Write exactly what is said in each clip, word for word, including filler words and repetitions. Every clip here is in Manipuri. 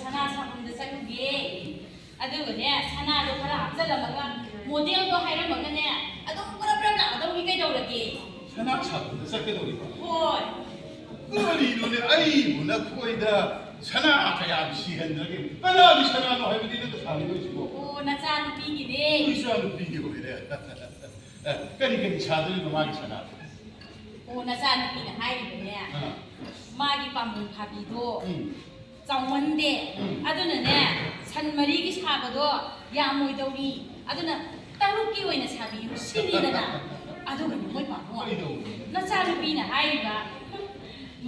ꯁꯅꯥ ꯁꯥꯐꯝꯗ ꯆꯠꯂꯨꯒꯦ꯫ ꯑꯗꯨꯒꯅꯦ, ꯁꯅꯥꯗꯣ ꯈꯔ ꯍꯥꯞꯆꯜꯂꯝꯃꯒ, ꯃꯣꯗꯦꯜꯗꯣ ꯍꯥꯏꯔꯝꯃꯒꯅꯦ, ꯑꯗꯨꯝ ꯄꯨꯔꯞ ꯄꯨꯔꯞ ꯂꯥꯛꯀꯗꯧꯅꯤ꯫ ꯀꯩꯗꯧꯔꯒꯦ? ꯁꯅꯥ ꯁꯥꯐꯝꯗ ꯆꯠꯀꯗꯧꯔꯤꯕ? ꯍꯣꯏ꯫ ꯀꯔꯤꯅꯣꯅꯦ, ꯑꯩꯕꯨ ꯅꯈꯣꯏꯗ ꯁꯅꯥ ꯀꯌꯥꯝ ꯁꯤꯍꯟꯗ꯭ꯔꯒꯦ? ꯀꯅꯥꯒꯤ ꯁꯅꯥꯅꯣ ꯍꯥꯏꯕꯗꯤ ꯅꯪꯅ ꯁꯥꯔꯤꯕꯁꯤꯕꯣ? ꯑꯣ, ꯅꯆꯥꯅꯨꯄꯤꯒꯤꯅꯦ꯫ ꯏꯆꯥꯅꯨꯄꯤꯒꯤ ꯑꯣꯏꯔꯦ꯫ ꯑꯦ, ꯀꯔꯤ ꯀꯔꯤ ꯁꯥꯗꯣꯔꯤꯕ ꯃꯥꯒꯤ ꯁꯅꯥꯗꯣ? ꯑꯣ, ꯅꯆꯥꯅꯨꯄꯤꯅ ꯍꯥꯏꯔꯤꯕꯅꯦ, ꯑꯥ꯫ ꯃꯥꯒꯤ ꯄꯥꯝꯕꯣꯝ ꯐꯥꯕꯤꯗꯣ ꯎꯝ꯫ ꯆꯥꯎꯃꯟꯗꯦ꯫ ꯎꯝ꯫ ꯑꯗꯨꯅꯅꯦ, ꯁꯟ ꯃꯔꯤꯒꯤ ꯁꯥꯕꯗꯣ ꯌꯥꯝꯃꯣꯏꯗꯧꯔꯤ꯫ ꯑꯗꯨꯅ ꯇꯔꯨꯛꯀꯤ ꯑꯣꯏꯅ ꯁꯥꯕꯤꯌꯨ ꯁꯤꯅꯤꯗꯅ꯫ ꯑꯗꯨꯒꯅꯦ ꯃꯣꯏ ꯄꯥꯕꯨꯡ, ꯀꯩꯗꯧꯕ? ꯅꯆꯥꯅꯨꯄꯤꯅ ꯍꯥꯏꯔꯤꯕ,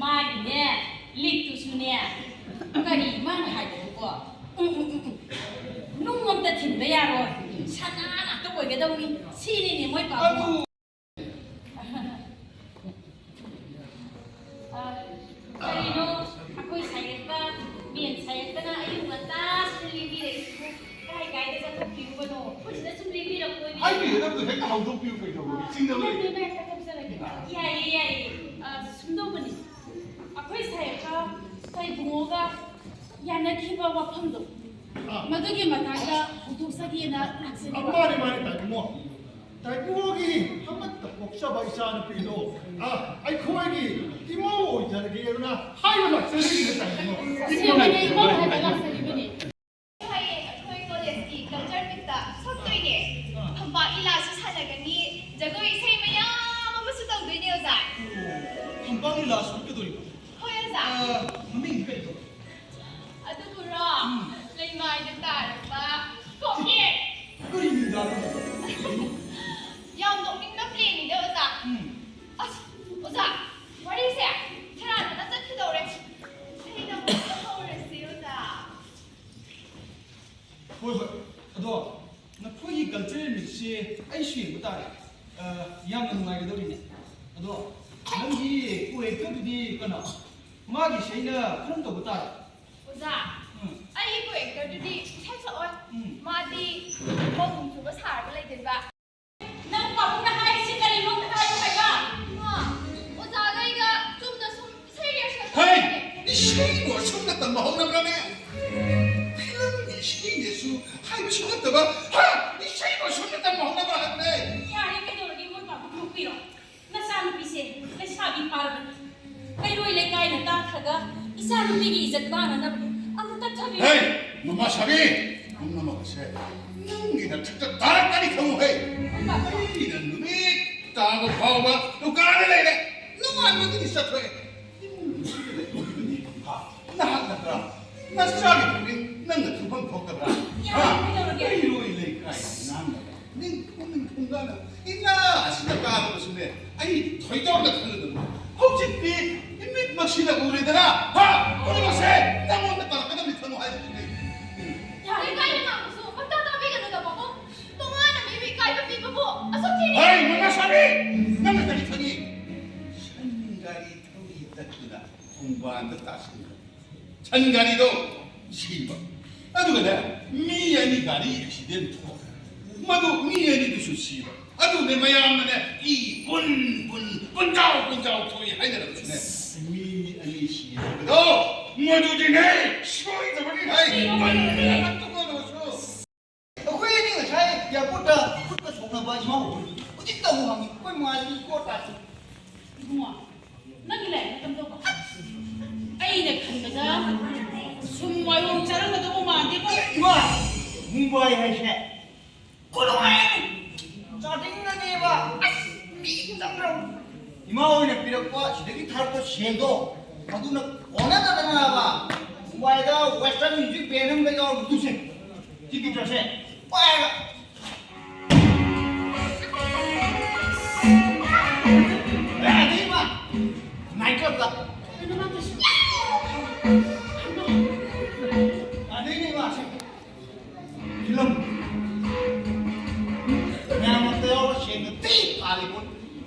ꯃꯥꯒꯤꯅꯦ, ꯂꯤꯛꯇꯨꯁꯨꯅꯦ, ꯀꯔꯤ ꯃꯥꯅ ꯍꯥꯏꯕꯗꯨꯕꯣ? ꯎꯝ, ꯎꯝ, ꯎꯝ, ꯎꯝ꯫ ꯅꯨꯡ ꯑꯝꯇ ꯊꯤꯟꯕ ꯌꯥꯔꯣꯏ꯫ ꯁꯅꯥ ꯉꯥꯛꯇ ꯑꯣꯏꯒꯗꯧꯅꯤ꯫ ꯁꯤꯅꯤꯅꯦ ꯃꯣꯏ ꯄꯥꯕꯨꯡ꯫ ꯑꯗꯨ ꯑ, ꯀꯔꯤꯅꯣ, ꯑꯩꯈꯣꯏ ꯁꯥꯏꯌꯦꯠꯄ, ꯃꯦꯟ ꯁꯥꯏꯌꯦꯠꯄꯅ ꯑꯌꯨꯛ ꯉꯟꯇꯥꯁꯤꯗ ꯂꯦꯡꯕꯤꯔꯛꯏꯁꯤꯕꯨ ꯀꯥꯏ ꯀꯥꯏꯗ ꯆꯠꯊꯣꯛꯄꯤꯔꯨꯕꯅꯣ? ꯑꯩꯈꯣꯏ ꯁꯤꯗ ꯁꯨꯝ ꯂꯦꯡꯕꯤꯔꯛꯄ ꯑꯣꯏꯕꯤꯔꯣ? ꯍꯥꯏꯕꯤꯒꯗꯕꯗꯣ ꯍꯦꯛꯇ ꯍꯧꯗꯣꯛꯄꯤꯌꯨ ꯀꯩꯗꯧꯔꯒꯦ? ꯆꯤꯡꯅꯕ ꯅꯠꯇꯦ, ꯂꯩꯇꯦ꯫ ꯅꯠꯇꯦ, ꯍꯦꯛꯇ ꯊꯣꯛꯆꯔꯒꯦ꯫ ꯌꯥꯏꯌꯦ, ꯌꯥꯏꯌꯦ꯫ ꯑ, ꯁꯨꯝꯗꯧꯕꯅꯤ꯫ ꯑꯩꯈꯣꯏ ꯁꯥꯏꯌꯦꯠꯄ ꯇꯥꯏꯕꯨꯡꯉꯣꯒ ꯌꯥꯅꯈꯤꯕ ꯋꯥꯐꯝꯗꯣ, ꯑꯥ꯫ ꯃꯗꯨꯒꯤ ꯃꯇꯥꯡꯗ ꯍꯧꯗꯣꯛꯆꯒꯦꯅ ꯑ, ꯂꯥꯛꯆꯔꯤꯕ꯫ ꯃꯥꯅꯦ, ꯃꯥꯅꯦ, ꯇꯥꯏꯕꯨꯡꯉꯣ꯫ ꯇꯥꯏꯕꯨꯡꯉꯣꯒꯤ ꯑꯃꯠꯇ ꯄꯣꯛꯆꯕ ꯏꯆꯥꯅꯨꯄꯤꯗꯣ, ꯑ, ꯑꯩꯈꯣꯏꯒꯤ ꯏꯃꯧ ꯑꯣꯏꯖꯔꯒꯦꯅ ꯍꯥꯏꯕ ꯂꯥꯛꯆꯔꯤꯅꯦ, ꯇꯥꯏꯕꯨꯡꯉꯣ꯫ ꯑꯁꯦꯡꯕꯅꯦ, ꯏꯃꯧ ꯍꯥꯏꯕ ꯂꯥꯛꯆꯔꯤꯕꯅꯦ꯫ ꯍꯌꯦꯡ ꯑꯩꯈꯣꯏ ꯀꯣꯂꯦꯖꯀꯤ ꯀꯜꯆꯔ ꯃꯤꯠꯇ ꯁꯛꯇꯣꯏꯅꯦ꯫ ꯐꯝꯄꯥꯛ ꯂꯤꯂꯥꯁꯨ ꯁꯥꯟꯅꯒꯅꯤ, ꯖꯒꯣꯏ ꯏꯁꯩ ꯃꯌꯥꯝ ꯑꯃꯁꯨ ꯇꯧꯗꯣꯏꯅꯦ, ꯑꯣꯖꯥ꯫ ꯐꯝꯄꯥꯛ ꯂꯤꯂꯥ ꯁꯛꯀꯗꯣꯔꯤꯕ? ꯍꯣꯏ, ꯑꯣꯖꯥ꯫ ꯑ, ꯃꯃꯤꯡꯗꯤ ꯀꯔꯤ ꯀꯧꯕ? ꯑꯗꯨꯕꯨꯔꯣ, ꯎꯝ꯫ ꯂꯩꯃꯥꯏꯗ ꯇꯥꯔꯛꯄ ꯀꯣꯀꯦꯠ꯫ ꯀꯔꯤ ꯃꯤꯡꯖꯥꯠꯅꯣ? ꯌꯥꯝ ꯅꯣꯛꯅꯤꯡꯕ ꯄ꯭ꯂꯦꯅꯤꯗ, ꯑꯣꯖꯥ꯫ ꯎꯝ꯫ ꯑꯁ, ꯑꯣꯖꯥ, ꯋꯥꯔꯤꯁꯦ ꯁꯦꯔꯥꯟꯅꯅ ꯆꯠꯈꯤꯗꯧꯔꯦ꯫ ꯏꯁꯩꯗ ꯑꯃꯨꯛ ꯍꯧꯔꯁꯤ, ꯑꯣꯖꯥ꯫ ꯍꯣꯏ, ꯍꯣꯏ꯫ ꯑꯗꯣ ꯅꯈꯣꯏꯒꯤ ꯀꯜꯆꯔꯦꯜ ꯃꯤꯠꯁꯦ ꯑꯩꯁꯨ ꯌꯦꯡꯕ ꯇꯥꯔꯦ꯫ ꯑ, ꯌꯥꯝꯅ ꯅꯨꯡꯉꯥꯏꯒꯗꯧꯔꯤꯅꯦ꯫ ꯑꯗꯣ ꯅꯪꯒꯤ ꯀꯣ-ꯑꯦꯛꯇꯔꯗꯨꯗꯤ ꯀꯅꯥ? ꯃꯥꯒꯤꯁꯦ ꯑꯩꯅ ꯐꯤꯂꯝ ꯇꯧꯕ ꯇꯥꯔꯦ꯫ ꯑꯣꯖꯥ, ꯎꯝ꯫ ꯑꯩꯒꯤ ꯀꯣ-ꯑꯦꯛꯇꯔꯗꯨꯗꯤ ꯏꯁꯩ ꯁꯛꯑꯣꯏ꯫ ꯎꯝ꯫ ꯃꯥꯗꯤ ꯃꯧ ꯅꯨꯡꯁꯤꯕ ꯁꯥꯔꯒ ꯂꯩꯗꯣꯏꯕ꯫ ꯅꯪ ꯄꯥꯕꯨꯡꯅ ꯍꯥꯏꯔꯤꯁꯤ ꯀꯔꯤꯅꯣ ꯑꯝꯇ ꯍꯥꯏꯌꯨ ꯍꯥꯏꯕ? ꯏꯃꯥ, ꯑꯣꯖꯥꯒ ꯑꯩꯒ ꯆꯨꯝꯅ ꯁꯨꯝ ꯏꯁꯩ ꯔꯤꯍꯔꯁꯦꯜ ꯍꯩ! ꯇꯧꯕꯅꯦ꯫ ꯏꯁꯩꯕꯨ ꯁꯨꯝꯅ ꯇꯝꯕ ꯍꯧꯅꯕ꯭ꯔꯅꯦ? ꯐꯤꯂꯝꯒꯤ ꯏꯁꯩꯅꯦꯁꯨ ꯍꯥꯏꯕꯁꯨ ꯅꯠꯇꯕ, ꯍꯥ? ꯏꯁꯩꯕꯨ ꯁꯨꯝꯅ ꯇꯝꯕ ꯍꯧꯅꯕ꯭ꯔꯥ ꯍꯥꯏꯕꯅꯦ? ꯌꯥꯔꯦ, ꯀꯩꯗꯧꯔꯒꯦ? ꯃꯣꯏ ꯄꯥꯕ ꯊꯣꯛꯄꯤꯔꯣ꯫ ꯅꯆꯥꯅꯨꯄꯤꯁꯦ ꯂꯩꯁꯥꯕꯤ ꯐꯥꯔꯕꯅꯤ꯫ ꯀꯩꯔꯣꯏ ꯂꯩꯀꯥꯏꯅ ꯇꯥꯈ꯭ꯔꯒ ꯏꯆꯥꯅꯨꯄꯤꯒꯤ ꯏꯖꯠ ꯃꯥꯡꯅꯅꯕ ꯑꯃꯨꯛ ꯇꯛꯊꯕꯤꯔꯣ꯫ ꯍꯦ! ꯃꯃꯥ ꯁꯥꯕꯤ! ꯅꯪ ꯅꯃꯛ ꯑꯁꯦ ꯅꯪꯒꯤ ꯅꯊꯛꯇ ꯇꯥꯔꯛꯀꯅꯤ ꯈꯪꯉꯨ ꯍꯦ! ꯑꯩꯅ ꯅꯨꯃꯤꯠ ꯇꯥꯕ ꯐꯥꯎꯕ ꯗꯨꯀꯥꯟꯗ ꯂꯩꯔꯦ꯫ ꯅꯣꯡꯉꯥꯟꯕꯗꯒꯤ ꯆꯠꯊꯣꯛꯑꯦ꯫ ꯏꯃꯨꯡ ꯃꯅꯨꯡꯗ ꯂꯩꯕꯗꯨꯗꯤ, ꯍꯥ? ꯅꯍꯥꯛ ꯅꯠꯇ꯭ꯔꯥ? ꯅꯆꯥꯒꯤ ꯄꯨꯛꯅꯤꯡ ꯅꯪꯅ ꯈꯪꯐꯝ ꯊꯣꯛꯇꯕ꯭ꯔꯥ? ꯍꯥ? ꯀꯩꯗꯧꯔꯒꯦ? ꯂꯩꯔꯣꯏ ꯂꯩꯀꯥꯏ ꯉꯥꯡꯅꯕ, ꯅꯤꯡꯈꯨꯝ ꯅꯤꯡꯈꯨꯝꯗꯅ ꯏꯅꯥ ꯑꯁꯤꯗ ꯀꯥꯕꯗꯁꯨꯅꯦ, ꯑꯩ ꯊꯣꯏꯗꯣꯛꯅ ꯈꯜꯂꯨꯗꯕꯅꯤ꯫ ꯍꯧꯖꯤꯛꯇꯤ ꯏꯃꯤꯠꯃꯛꯁꯤꯅ ꯎꯔꯦꯗꯅ, ꯍꯥ? ꯄꯨꯝꯅꯃꯛꯁꯦ ꯅꯪꯉꯣꯟꯗ ꯇꯥꯔꯛꯀꯗꯕꯅꯤ ꯈꯪꯉꯨ ꯍꯥꯏꯕꯗꯨꯅꯤ꯫ ꯌꯥꯔꯦ, ꯂꯩꯀꯥꯏꯗ ꯉꯥꯡꯕꯁꯨ ꯄꯪꯇꯥ ꯇꯥꯕꯤꯒꯅꯨꯗ, ꯄꯥꯕꯨꯡ꯫ ꯇꯣꯉꯥꯟꯅ ꯃꯤꯕꯨ ꯏꯀꯥꯏꯕ ꯄꯤꯕꯕꯨ ꯑꯁꯨꯛ ꯊꯤꯅ ꯍꯩ, ꯃꯃꯥ ꯁꯥꯕꯤ! ꯅꯪꯅ ꯀꯔꯤ ꯈꯪꯉꯤ? ꯁꯟ ꯒꯥꯔꯤ ꯊꯧꯔꯤ ꯇꯠꯇꯨꯅ ꯈꯣꯡꯕꯥꯟꯗ ꯇꯥꯁꯤꯟꯈ꯭ꯔꯦ꯫ ꯁꯟ ꯒꯥꯔꯤꯗꯣ ꯁꯤꯕ꯫ ꯑꯗꯨꯒꯅꯦ, ꯃꯤ ꯑꯅꯤ ꯒꯥꯔꯤ ꯑꯦꯛꯁꯤꯗꯦꯟ ꯊꯣꯛꯈ꯭ꯔꯦ꯫ ꯃꯗꯨ ꯃꯤ ꯑꯅꯤꯗꯨꯁꯨ ꯁꯤꯕ꯫ ꯑꯗꯨꯅꯦ ꯃꯌꯥꯝꯅꯅꯦ ꯏ ꯄꯨꯟ ꯄꯨꯟ, ꯄꯨꯟꯖꯥꯎ ꯄꯨꯟꯖꯥꯎ ꯊꯣꯛꯏ ꯍꯥꯏꯅꯔꯕꯁꯨꯅꯦ, ꯃꯤ ꯑꯅꯤ ꯁꯤ ꯍꯥꯏꯕꯗꯣ ꯃꯗꯨꯗꯤꯅꯦ ꯁꯣꯏꯗꯕꯅꯤ ꯍꯥꯏ꯫ ꯄꯨꯟ ꯄꯨꯟ ꯊꯣꯛꯑꯒꯁꯨ꯫ ꯑꯩꯈꯣꯏ ꯑꯅꯤ ꯉꯁꯥꯏ ꯑꯦꯌꯥꯔꯄꯣꯔꯠꯇ ꯈꯨꯠꯀ ꯁꯣꯛꯅꯕ ꯏꯃꯥ ꯎꯕꯗꯨ ꯍꯧꯖꯤꯛꯇ ꯑꯃꯨꯛ ꯍꯪꯉꯤ꯫ ꯑꯩꯈꯣꯏ ꯃꯥꯁꯤ ꯀꯣ ꯇꯥꯁꯤ꯫ ꯏꯕꯨꯡꯉꯣ, ꯅꯪꯒꯤ ꯂꯥꯏꯔꯤꯛ ꯃꯇꯝ ꯇꯧꯕ꯫ ꯑꯩꯅ ꯈꯟꯕꯗ ꯁꯨꯝ ꯋꯥꯌꯣꯡ ꯆꯥꯔꯝꯒꯗꯧꯕ ꯃꯥꯟꯗꯦꯀꯣ꯫ ꯏꯃꯥ! ꯃꯨꯝꯕꯥꯏ ꯍꯥꯏꯁꯦ ꯀꯣꯂꯣꯏ ꯆꯥꯗꯤꯡꯅꯅꯦꯕ꯫ ꯑꯁ, ꯃꯤ ꯆꯪꯈ꯭ꯔꯕ꯫ ꯏꯃꯥ ꯍꯣꯏꯅ ꯄꯤꯔꯛꯄ ꯁꯤꯗꯒꯤ ꯊꯥꯔꯛꯄ ꯁꯦꯜꯗꯣ, ꯃꯗꯨꯅ ꯀꯣꯟꯅꯗꯗꯅꯕ ꯃꯨꯝꯕꯥꯏꯗ western music band ꯑꯃꯒ ꯌꯥꯎꯔꯒ ꯇꯨꯁꯦ꯫ ꯇꯤꯀꯦꯠ ꯆꯠꯁꯦ꯫ ꯄꯥꯏꯔꯒ꯫ ꯑꯦ, ꯑꯗꯩ ꯏꯃꯥ, night clubꯇ꯫ ꯑꯗꯩꯅꯦ ꯏꯃꯥꯁꯦ꯫ ꯐꯤꯂꯝ ꯃꯌꯥꯝ ꯑꯝꯇ ꯌꯥꯎꯔ ꯁꯦꯟꯗ ꯇꯤ ꯇꯥꯜꯂꯤꯕꯣ꯫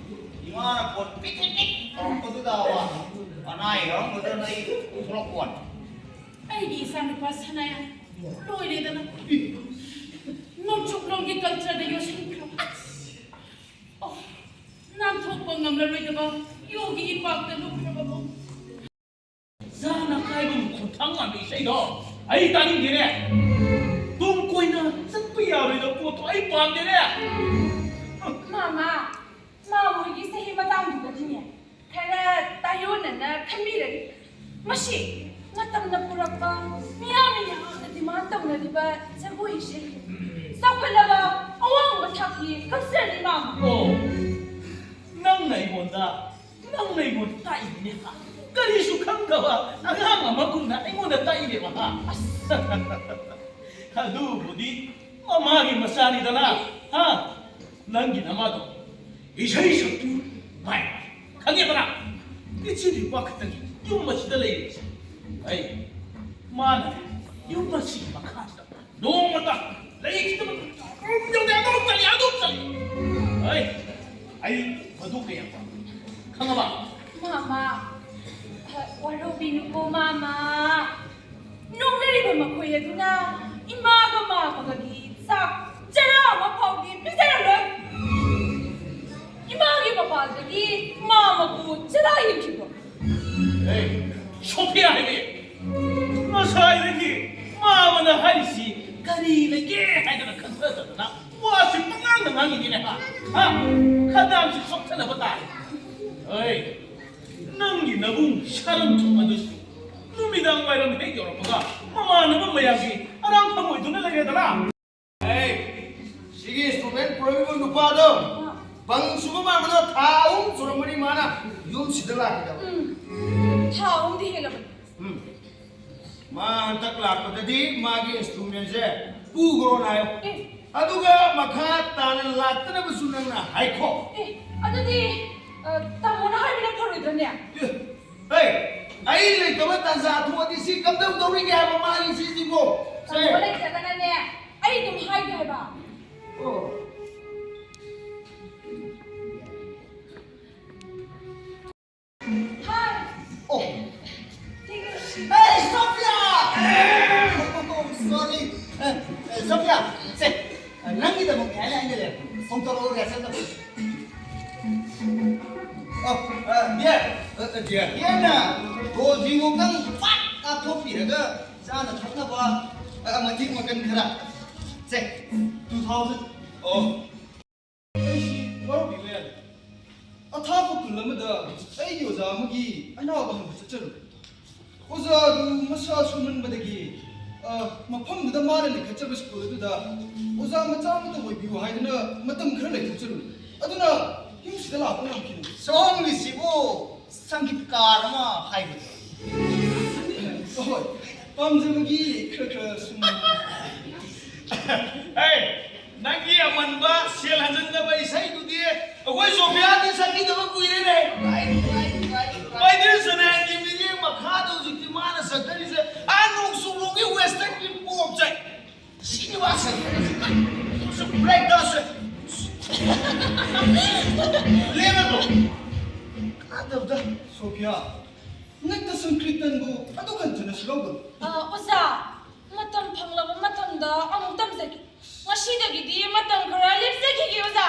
ꯏꯃꯥꯅ ꯐꯣꯟ ꯄꯤꯛ ꯄꯤꯛ ꯄꯤꯛ ꯇꯧꯔꯛꯄꯗꯨꯗ ꯋꯥ ꯑꯅꯥ ꯑꯌꯦꯛ ꯌꯥꯎꯔꯝꯒꯗ꯭ꯔꯅ ꯑꯩ ꯊꯣꯛꯂꯛꯄ ꯋꯥꯅꯤ꯫ ꯑꯩꯒꯤ ꯏꯆꯥꯅꯨꯄꯥ ꯁꯅꯥꯌꯥ ꯂꯣꯏꯔꯦꯗꯅ꯫ ꯅꯣꯡꯆꯨꯞꯂꯣꯝꯒꯤ cultureꯗ ꯌꯣꯠꯁꯤꯟꯈ꯭ꯔꯕ꯫ ꯑꯣ, ꯅꯥꯟꯊꯣꯛꯄ ꯉꯝꯂꯔꯣꯏꯗꯕ ꯌꯣꯒꯤ ꯏꯄꯥꯛꯇ ꯂꯨꯞꯈ꯭ꯔꯕ ꯃꯧ꯫ ꯖꯥꯅ ꯀꯥꯏꯕ ꯀꯔꯤꯅꯣ? ꯑꯩ ꯇꯥꯅꯤꯡꯗꯦꯅꯦ꯫ ꯇꯨꯡ ꯀꯣꯏꯅ ꯆꯠꯄ ꯌꯥꯔꯣꯏꯗꯕ ꯄꯣꯠꯇꯣ ꯑꯩ ꯄꯥꯝꯗꯦꯅꯦ꯫ ꯃꯥꯃ, ꯃꯥꯃ ꯍꯣꯏꯒꯤ ꯆꯍꯤ ꯃꯇꯥꯡꯗꯨꯒꯗꯤꯅꯦ, ꯈꯔ ꯇꯥꯏꯌꯣꯟꯅꯅ ꯈꯟꯕꯤꯔꯗꯤ꯫ ꯃꯁꯤ ꯃꯇꯝꯅ ꯄꯨꯔꯛꯄ, ꯃꯤꯌꯥꯝꯅ ꯌꯥꯝꯅ demand ꯇꯧꯅꯔꯤꯕ ꯖꯒꯣꯏ ꯏꯁꯩ꯫ ꯆꯥꯎꯈꯠꯂꯕ ꯑꯋꯥꯡꯕ ꯊꯥꯛꯀꯤ culture ꯅꯤ, ꯃꯥꯃ꯫ ꯑꯣ, ꯅꯪꯅ ꯑꯩꯉꯣꯟꯗ ꯅꯪꯅ ꯑꯩꯉꯣꯟꯗ ꯇꯥꯛꯏꯅꯦ, ꯍꯥ? ꯀꯔꯤꯁꯨ ꯈꯪꯗꯕ ꯑꯉꯥꯡ ꯑꯃꯒꯨꯝꯅ ꯑꯩꯉꯣꯟꯗ ꯇꯥꯛꯏꯅꯦꯕ, ꯍꯥ? ꯑꯁ꯫ ꯑꯗꯨꯕꯨꯗꯤ ꯃꯃꯥꯒꯤ ꯃꯆꯥꯅꯤꯗꯅ, ꯍꯥ? ꯅꯪꯒꯤ ꯅꯃꯥꯗꯣ ꯏꯁꯩ ꯁꯛꯄꯤ ꯃꯥꯏ ꯃꯥꯏ꯫ ꯈꯪꯉꯦꯗꯅ? ꯄꯤꯛꯆꯤꯗꯤ ꯋꯥ ꯈꯛꯇꯅꯤ ꯌꯨꯝ ꯑꯁꯤꯗ ꯂꯩꯔꯤꯕꯁꯦ꯫ ꯑꯩ, ꯃꯥꯅ ꯌꯨꯝ ꯑꯁꯤꯒꯤ ꯃꯈꯥꯁꯤꯗ ꯅꯣꯡꯃꯇ ꯂꯩꯈꯤꯗꯕ ꯑꯗꯨꯝ ꯌꯧꯅꯤ, ꯑꯗꯨꯝ ꯆꯠꯂꯤ, ꯑꯗꯨꯝ ꯆꯠꯂꯤ꯫ ꯍꯩ, ꯑꯩ ꯃꯗꯨ ꯀꯌꯥ ꯄꯥꯝꯃꯤ꯫ ꯈꯪꯉꯕ? ꯃꯥꯃ, ꯑ, ꯋꯥꯔꯧꯕꯤꯅꯨꯀꯣ, ꯃꯥꯃ꯫ ꯅꯣꯛꯅꯔꯤꯕ ꯃꯈꯣꯏ ꯑꯗꯨꯅ ꯏꯃꯥꯒ ꯃꯥꯃꯒꯒꯤ ꯆꯥꯛ ꯆꯔꯥ ꯑꯃ ꯐꯥꯎꯗꯤ ꯄꯤꯖꯔꯝꯂꯣꯏ꯫ ꯏꯃꯥꯒꯤ ꯃꯄꯥꯜꯗꯒꯤ ꯃꯥꯃꯕꯨ ꯆꯔꯥ ꯍꯦꯟꯈꯤꯕ꯭ꯔꯣ? ꯑꯦ, ꯁꯣꯐꯤꯌꯥ ꯍꯥꯏꯕꯤ, ꯉꯁꯥꯏꯗꯒꯤ ꯃꯥꯃꯅ ꯍꯥꯏꯔꯤꯁꯤ ꯀꯔꯤ ꯂꯩꯒꯦ ꯍꯥꯏꯗꯅ ꯈꯟꯊꯗꯗꯅ ꯋꯥꯁꯤ ꯄꯉꯥꯡꯗ ꯉꯥꯡꯉꯤꯅꯤꯅꯦ, ꯍꯥ? ꯍꯥ? ꯈꯗꯥꯡꯁꯤ ꯆꯣꯛꯊꯅꯕ ꯇꯥꯔꯦ꯫ ꯑꯩ, ꯅꯪꯒꯤ ꯅꯕꯨꯡ ꯁꯥꯔꯝꯊꯣꯛ ꯑꯗꯨꯁꯨ ꯅꯨꯃꯤꯗꯥꯡ ꯋꯥꯏꯔꯝ ꯍꯦꯛ ꯌꯧꯔꯛꯄꯒ ꯃꯃꯥꯟꯅꯕ ꯃꯌꯥꯝꯒꯤ ꯑꯔꯥꯡꯐꯝ ꯑꯣꯏꯗꯨꯅ ꯂꯩꯔꯦꯗꯅ꯫ ꯑꯦ, ꯁꯤꯒꯤ instrument ꯄꯨꯔꯛꯏꯕ ꯅꯨꯄꯥꯗꯣ, ꯕꯪ ꯁꯨꯕ ꯃꯥꯟꯕꯗꯣ ꯊꯥ ꯑꯍꯨꯝ ꯁꯨꯔꯝꯃꯅꯤ ꯃꯥꯅ ꯌꯨꯝꯁꯤꯗ ꯂꯥꯛꯈꯤꯗꯕ꯫ ꯎꯝ, ꯊꯥ ꯑꯍꯨꯝꯗꯤ ꯍꯦꯜꯂꯕꯅꯤ꯫ ꯎꯝ꯫ ꯃꯥ ꯍꯟꯗꯛ ꯂꯥꯛꯄꯗꯗꯤ ꯃꯥꯒꯤ instrumentꯁꯦ ꯄꯨꯈ꯭ꯔꯣꯅ ꯍꯥꯏꯌꯣ꯫ ꯑꯦ꯫ ꯑꯗꯨꯒ ꯃꯈꯥ ꯇꯥꯅ ꯂꯥꯛꯇꯅꯕꯁꯨ ꯅꯪꯅ ꯍꯥꯏꯈꯣ꯫ ꯑꯦ, ꯑꯗꯨꯗꯤ, ꯑ, ꯇꯥꯃꯣꯅ ꯍꯥꯏꯕꯅ ꯐꯔꯣꯏꯗ꯭ꯔꯅꯦ? ꯑꯦ, ꯍꯦ, ꯑꯩ ꯂꯩꯇꯕ ꯇꯥꯟꯖꯥ ꯊꯣꯛꯑꯗꯤ ꯁꯤ ꯀꯝꯗꯧ ꯇꯧꯔꯤꯒꯦ ꯍꯥꯏꯕ ꯃꯥꯒꯤ ꯁꯤꯁꯤꯕꯣ? ꯁꯦ꯫ ꯇꯥꯃꯣ ꯂꯩꯇ꯭ꯔꯒꯅꯅꯦ, ꯑꯩ ꯑꯗꯨꯝ ꯍꯥꯏꯒꯦ ꯍꯥꯏꯕ꯫ ꯑꯣ꯫ ꯍꯥꯏ꯫ ꯑꯣ꯫ ꯊꯦꯡꯅꯔꯁꯤ꯫ ꯑꯦ, ꯁꯣꯐꯤꯌꯥ! ꯑꯦ, sorry꯫ ꯑꯦ, ꯑꯦ, ꯁꯣꯐꯤꯌꯥ, ꯁꯦ, ꯅꯪꯒꯤꯗꯃꯛꯅꯦ ꯍꯥꯏꯅ ꯑꯩꯅ ꯂꯩꯔꯛꯄꯅꯦ꯫ ꯐꯣꯟ ꯇꯧꯔꯛꯑꯣ, ꯔꯤꯍꯥꯔꯁꯦꯜ ꯇꯧ꯫ ꯑꯣ, ꯑ, ꯗꯤꯌꯔ꯫ ꯑ, ꯑ, ꯗꯤꯌꯔ꯫ ꯗꯤꯌꯔꯅ ꯒꯣꯜ ꯖꯤꯡ ꯑꯃꯨꯛꯇꯪ ꯐꯠ ꯀꯥꯞꯊꯣꯛꯄꯤꯔꯦ꯫ ꯆꯥꯅ ꯊꯛꯅꯕ, ꯑ, ꯃꯇꯦꯛ ꯃꯀꯟ ꯈꯔ꯫ ꯁꯦ, two thousand꯫ ꯑꯣ꯫ ꯑꯩꯁꯤ ꯋꯥꯔꯧꯕꯤꯕ ꯌꯥꯗꯦ꯫ ꯑꯊꯥꯞꯄ ꯈꯨꯜ ꯑꯃꯗ ꯑꯩꯒꯤ ꯑꯣꯖꯥ ꯑꯃꯒꯤ ꯑꯅꯥꯕ ꯍꯪꯕ ꯆꯠꯆꯔꯨꯔꯦ꯫ ꯑꯣꯖꯥ ꯑꯗꯨ ꯃꯁꯥ ꯁꯣꯟꯃꯟꯕꯗꯒꯤ, ꯑ, ꯃꯐꯝꯗꯨꯗ ꯃꯥꯅ ꯂꯤꯡꯈꯠꯆꯕ ꯁ꯭ꯀꯨꯜ ꯑꯗꯨꯗ ꯑꯣꯖꯥ ꯃꯆꯥ ꯑꯃꯇ ꯑꯣꯏꯕꯤꯌꯨ ꯍꯥꯏꯗꯨꯅ ꯃꯇꯝ ꯈꯔ ꯂꯩꯊꯣꯛꯆꯔꯨꯔꯦ꯫ ꯑꯗꯨꯅ ꯌꯨꯝꯁꯤꯗ ꯂꯥꯛꯄ ꯉꯝꯈꯤꯗꯦ꯫ ꯁꯣꯝꯒꯤꯁꯤꯕꯨ ꯁꯪꯒꯤꯠꯀꯥꯔ ꯑꯃ ꯍꯥꯏꯕꯗꯨ? ꯍꯣꯏ, ꯄꯥꯝꯖꯕꯒꯤ ꯈꯔ ꯈꯔ ꯁꯨꯝ꯫ ꯍꯦ, ꯅꯪꯒꯤ ꯑꯃꯟꯕ ꯁꯦꯜ ꯍꯟꯖꯤꯟꯗꯕ ꯏꯁꯩꯗꯨꯗꯤ ꯑꯩꯈꯣꯏ ꯁꯣꯐꯤꯌꯥꯗꯤ ꯁꯛꯈꯤꯗꯕ ꯀꯨꯏꯔꯦꯅꯦ꯫ ꯃꯥꯏꯗꯤ ꯁꯅꯥꯒꯤ ꯃꯤꯠꯌꯦꯡ ꯃꯈꯥꯗ ꯍꯧꯖꯤꯛꯇꯤ ꯃꯥꯅ ꯁꯛꯊꯔꯤꯁꯦ, ꯑꯥ, ꯅꯣꯡꯆꯨꯞꯂꯣꯝꯒꯤ ꯋꯦꯁꯇꯔꯟꯒꯤ ꯄꯣꯞꯁꯦ꯫ ꯁꯤꯅꯤꯋꯥꯁꯟ꯫ Break dance. ꯂꯦꯝꯃꯕ꯭ꯔꯣ? ꯀꯥꯟꯅꯗꯕꯗ꯫ ꯁꯣꯐꯤꯌꯥ, ꯅꯛꯇ ꯁꯪꯀ꯭ꯔꯤꯇꯟꯕꯨ ꯑꯗꯨꯛ ꯍꯟꯊꯅ ꯁꯤꯜꯍꯧꯒꯅꯨ꯫ ꯑ, ꯑꯣꯖꯥ, ꯃꯇꯝ ꯐꯪꯂꯕ ꯃꯇꯝꯗ ꯑꯃꯨꯛ ꯇꯝꯖꯒꯦ꯫ ꯉꯁꯤꯗꯒꯤꯗꯤ ꯃꯇꯝ ꯈꯔ ꯂꯦꯞꯆꯈꯤꯒꯦ, ꯑꯣꯖꯥ꯫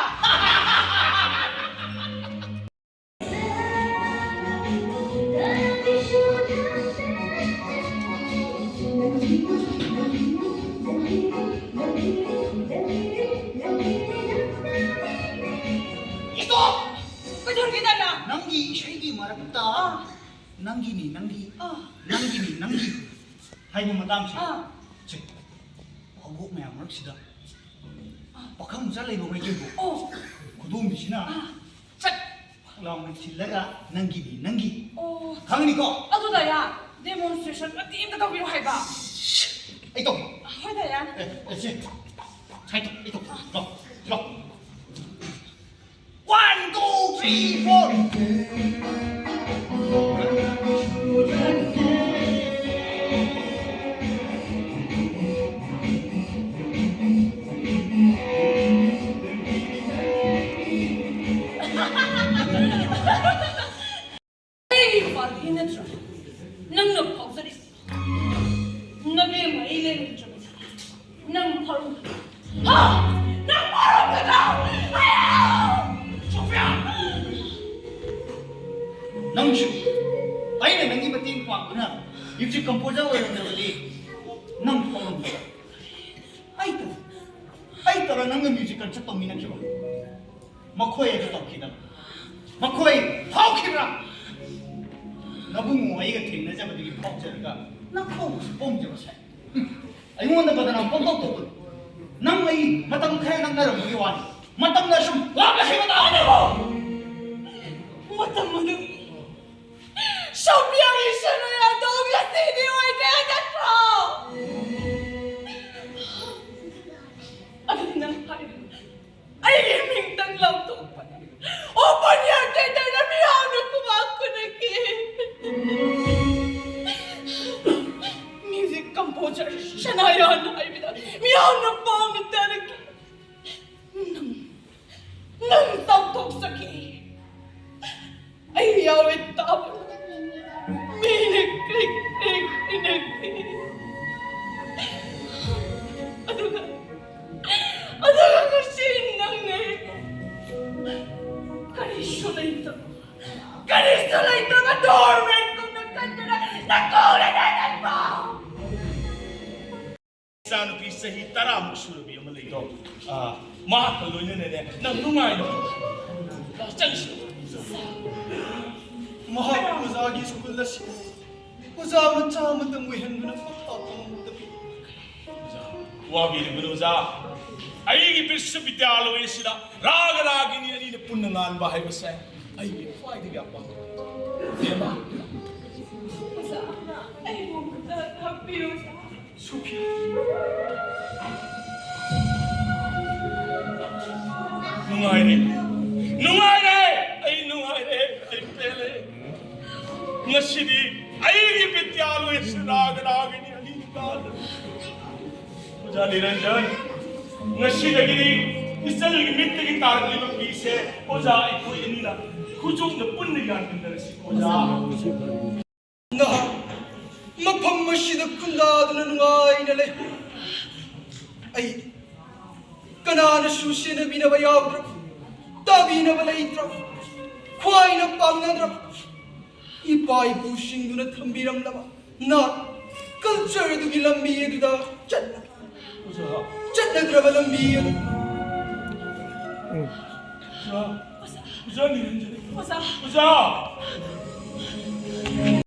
Stop! ꯀꯩꯗꯧꯔꯒꯦ, ꯗꯥꯏꯅꯥ? ꯅꯪꯒꯤ ꯏꯁꯩꯒꯤ ꯃꯔꯛꯇ ꯑꯥ꯫ ꯅꯪꯒꯤꯅꯤ ꯅꯪꯒꯤ, ꯑꯥ꯫ ꯅꯪꯒꯤꯅꯤ ꯅꯪꯒꯤ ꯍꯥꯏꯕ ꯃꯇꯥꯡꯁꯦ꯫ ꯑꯥ꯫ ꯁꯦ, ꯐꯥꯎꯕꯣꯛ ꯃꯌꯥꯝ ꯃꯔꯛꯁꯤꯗ ꯄꯥꯈꯪ ꯃꯆꯥ ꯂꯩꯕ ꯃꯩꯇꯩꯕꯨ ꯑꯣ꯫ ꯈꯨꯗꯣꯝꯕꯤꯁꯤꯅ ꯑꯥ꯫ ꯆꯠ ꯂꯥꯎꯅ ꯊꯤꯜꯂꯒ ꯅꯪꯒꯤꯅꯤ ꯅꯪꯒꯤ꯫ ꯑꯣ꯫ ꯈꯪꯅꯤꯀꯣ? ꯑꯗꯨ ꯗꯥꯏꯅꯥ, demonstration ꯃꯇꯦꯛ ꯑꯝꯇ ꯇꯧꯕꯤꯌꯨ ꯍꯥꯏꯕ꯫ ꯑꯩ ꯇꯧ꯫ ꯍꯣꯏ ꯗꯥꯏꯅꯥ꯫ ꯑꯦ, ꯑꯦ, ꯁꯦ꯫ ꯁꯥꯏ ꯇꯧ, ꯑꯩ ꯇꯧ꯫ ꯂꯥꯎ, ꯂꯥꯎ꯫ One, two, three, four. ꯑꯩꯒꯤ ꯄꯥꯜꯂꯤ ꯅꯠꯇ꯭ꯔꯥ ꯅꯪꯅ ꯐꯥꯎꯖꯔꯤꯁꯦ? ꯅꯕꯦꯝꯃ ꯑꯩ ꯂꯩꯔꯝꯗ꯭ꯔꯕꯗꯤ ꯅꯪ ꯐꯥꯔꯨ-, ꯍꯥ! ꯅꯪ ꯐꯥꯔꯨꯒꯗ꯭ꯔꯣ? ꯑꯌꯥ! ꯁꯣꯐꯤꯌꯥ! ꯅꯪꯁꯨ ꯑꯩꯅ ꯅꯪꯒꯤ ꯃꯇꯦꯡ ꯄꯥꯡꯗꯨꯅ Music composer ꯑꯣꯏꯔꯝꯗꯕꯗꯤ ꯅꯪ ꯐꯥꯎꯔꯝꯗꯕ꯫ ꯑꯩ ꯇꯧ-, ꯑꯩ ꯇꯧꯔ ꯅꯪꯒ music concert ꯇꯧꯃꯤꯟꯅꯈꯤꯕ꯫ ꯃꯈꯣꯏ ꯑꯗꯨ ꯇꯧꯈꯤꯗꯕ꯫ ꯃꯈꯣꯏ ꯐꯥꯎꯈꯤꯕ꯭ꯔꯥ? ꯅꯕꯨꯡꯉꯣ ꯑꯩꯒ ꯊꯦꯡꯅꯖꯕꯗꯒꯤ ꯐꯥꯎꯖꯔꯒ ꯅꯈꯣꯡꯁꯨ ꯄꯣꯝꯖꯕ ꯁꯥꯏ꯫ ꯑꯩꯉꯣꯟꯗ ꯕꯗꯅꯥꯝ ꯄꯪꯇꯧ ꯇꯧꯒꯅꯨ꯫ ꯅꯪ ꯑꯩ ꯃꯇꯝ ꯈꯔ ꯅꯛꯅꯔꯝꯕꯒꯤ ꯋꯥꯅꯤ꯫ ꯃꯇꯝꯅ ꯁꯨꯝ ꯂꯥꯞꯅꯈꯤꯕ ꯇꯥꯔꯦꯀꯣ꯫ ꯃꯇꯝ ꯑꯗꯨ ꯁꯣꯐꯤꯌꯥꯒꯤ ꯁꯅꯥ ꯌꯥꯗꯧ ꯉꯁꯤꯗꯤ ꯑꯣꯏꯗ꯭ꯔꯦ ꯅꯠꯇ꯭ꯔꯣ? ꯑꯗꯨꯗꯤ ꯅꯪ ꯍꯥꯏꯔꯤꯕ ꯑꯩꯒꯤ ꯃꯤꯡꯇꯪ ꯂꯥꯎꯊꯣꯛꯄꯅ open air theaterꯗ ꯃꯤꯌꯥꯝꯅ ꯈꯨꯕꯥꯛ ꯈꯨꯅꯈꯤ꯫ Music composer ꯁꯅꯥꯌꯥꯟ ꯍꯥꯏꯕꯗ ꯃꯤꯌꯥꯝꯅ ꯄꯥꯎꯅ ꯇꯥꯔꯛꯈꯤ꯫ ꯅꯪ, ꯅꯪ ꯆꯥꯎꯊꯣꯛꯆꯈꯤ꯫ ꯑꯩ ꯌꯥꯎꯋꯦ ꯇꯥꯕ꯫ ꯃꯤꯅ ꯀ꯭ꯔꯤꯛ ꯀ꯭ꯔꯤꯛ ꯏꯟꯅꯈꯤ꯫ ꯑꯗꯨꯒ, ꯑꯗꯨꯒ ꯉꯁꯤ ꯅꯪꯅ ꯑꯩꯕꯨ ꯀꯔꯤꯁꯨ ꯂꯩꯇꯕ, ꯀꯔꯤꯁꯨ ꯂꯩꯇꯕ doormatꯀꯨꯝꯅ ꯈꯟꯗꯨꯅ ꯅꯀꯣꯛꯅ ꯅꯦꯠꯂꯛꯄ꯫ ꯏꯆꯥꯅꯨꯄꯤ ꯆꯍꯤ ꯇꯔꯥꯃꯨꯛ ꯁꯨꯔꯕꯤ ꯑꯃ ꯂꯩꯗꯣ, ꯑꯥ, ꯃꯍꯥꯛꯀ ꯂꯣꯏꯅꯅꯅꯦ ꯅꯪ ꯅꯨꯡꯉꯥꯏꯅ ꯆꯪꯁꯤ꯫ ꯃꯍꯥꯛ ꯑꯣꯖꯥꯒꯤ ꯁ꯭ꯀꯨꯜ ꯑꯁꯤ ꯑꯣꯖꯥ ꯃꯆꯥ ꯑꯃꯇꯪ ꯑꯣꯏꯍꯟꯗꯨꯅ ꯄꯣꯊꯥꯐꯝ ꯑꯃꯠꯇ ꯄꯤ꯫ ꯑꯣꯖꯥ, ꯋꯥꯕꯤꯔꯨꯒꯅꯨ ꯑꯣꯖꯥ꯫ ꯑꯩꯒꯤ ꯕꯤꯁ꯭ꯋꯕꯤꯗ꯭ꯌꯥꯂꯣꯏ ꯑꯁꯤꯗ ꯔꯥꯒ ꯔꯥꯒꯤꯅꯤ ꯑꯅꯤꯅ ꯄꯨꯟꯅ ꯉꯥꯟꯕ ꯍꯥꯏꯕꯁꯦ ꯑꯩꯒꯤ ꯈ꯭ꯋꯥꯏꯗꯒꯤ ꯑꯄꯥꯝꯕ꯫ ꯕꯦꯝꯃ꯫ ꯑꯣꯖꯥ, ꯑꯩꯕꯨ ꯑꯃꯨꯛꯇ ꯊꯥꯛꯄꯤꯌꯨ ꯑꯣꯖꯥ꯫ ꯁꯣꯐꯤꯌꯥ꯫ ꯅꯨꯡꯉꯥꯏꯔꯦ꯫ ꯅꯨꯡꯉꯥꯏꯔꯦ꯫ ꯑꯩ ꯅꯨꯡꯉꯥꯏꯔꯦ꯫ ꯑꯩ ꯄꯦꯜꯂꯦ꯫ ꯉꯁꯤꯗꯤ ꯑꯩꯒꯤ ꯕꯤꯗ꯭ꯌꯥꯂꯣꯏꯁꯤ ꯔꯥꯒ ꯔꯥꯒꯤꯅꯤ ꯑꯅꯤꯅꯤ ꯇꯥꯗꯅ꯫ ꯑꯣꯖꯥ ꯅꯤꯔꯟꯖꯟ, ꯉꯁꯤꯗꯒꯤꯗꯤ ꯏꯆꯜꯒꯤ ꯃꯤꯠꯇꯒꯤ ꯇꯥꯔꯛꯂꯤꯕ ꯄꯤꯁꯦ ꯑꯣꯖꯥ ꯑꯩꯈꯣꯏ ꯑꯅꯤꯅ ꯈꯨꯖꯣꯞꯅ ꯄꯨꯟꯅ ꯌꯥꯟꯃꯤꯟꯅꯔꯁꯤ ꯑꯣꯖꯥ꯫ ꯅꯍꯥꯛ ꯃꯐꯝ ꯑꯁꯤꯗ ꯈꯨꯟꯗꯥꯗꯨꯅ ꯅꯨꯡꯉꯥꯏꯅ ꯂꯩ꯫ ꯑꯩ ꯀꯅꯥꯅꯁꯨ ꯁꯦꯟꯅꯕꯤꯅꯕ ꯌꯥꯎꯗ꯭ꯔꯕ, ꯇꯥꯕꯤꯅꯕ ꯂꯩꯇ꯭ꯔꯕ, ꯈ꯭ꯋꯥꯏꯅ ꯄꯥꯝꯅꯗ꯭ꯔꯕ, ꯏꯄꯥ ꯏꯄꯨꯁꯤꯡꯗꯨꯅ ꯊꯝꯕꯤꯔꯝꯂꯕ ꯅꯥꯠ, ꯀꯜꯆꯔ ꯑꯗꯨꯒꯤ ꯂꯝꯕꯤ ꯑꯗꯨꯗ ꯆꯠꯅ, ꯑꯣꯖꯥ꯫ ꯆꯠꯅꯗ꯭ꯔꯕ ꯂꯝꯕꯤ ꯑꯗꯨ꯫ ꯑꯣꯖꯥ, ꯑꯣꯖꯥ ꯅꯤꯔꯟꯖꯅꯤ꯫ ꯑꯣꯖꯥ꯫ ꯑꯣꯖꯥ!